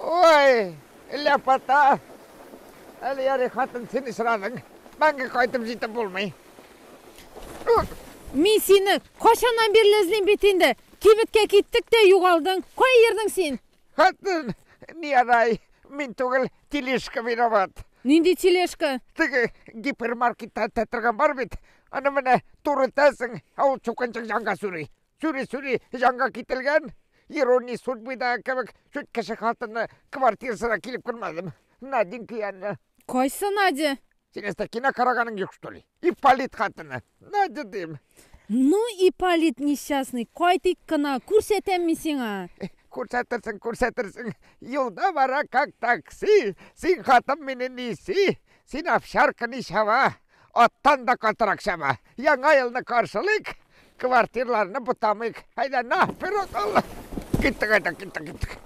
Ой, ляпота. Әле ярый, хатын, син очрадың. Мәңге кайтып җитеп булмый. Мин сине кайчаннан бирле эзлим бит инде. Кибеткә киттек тә югалдың. Кая йөрдең син? Хатын, ни ярай, мин түгел, тележка виноват. Нинди тележка? Теге гипермаркетта үтә торган бар бит. Аны менә туры итәсең, ә ул чукынчык җанга сүри. Сүри-сүри җанга кителгән. Ирония судьбы да кебек чүт кеше хатынны квартирасына килеп күрмәдем. Наденька янына. Кайсы Надя? Син әстә кино караганың юк, что ли? Ипполит хатыны. Надя дим. Ну, Ипполит несчастный, кайтыйк кына, күрсәтәм мин сиңа. Күрсәтерсең, күрсәтерсең. Юлда бара как такси. Син, хатын, мине неси. Син овчарка ничава. Аттан да катырак чаба. Яңа елны каршылыйк. Квартирларны бутамыйк. Әйдә, на, вперед, алла. Киттек, әйдә, киттек, киттек.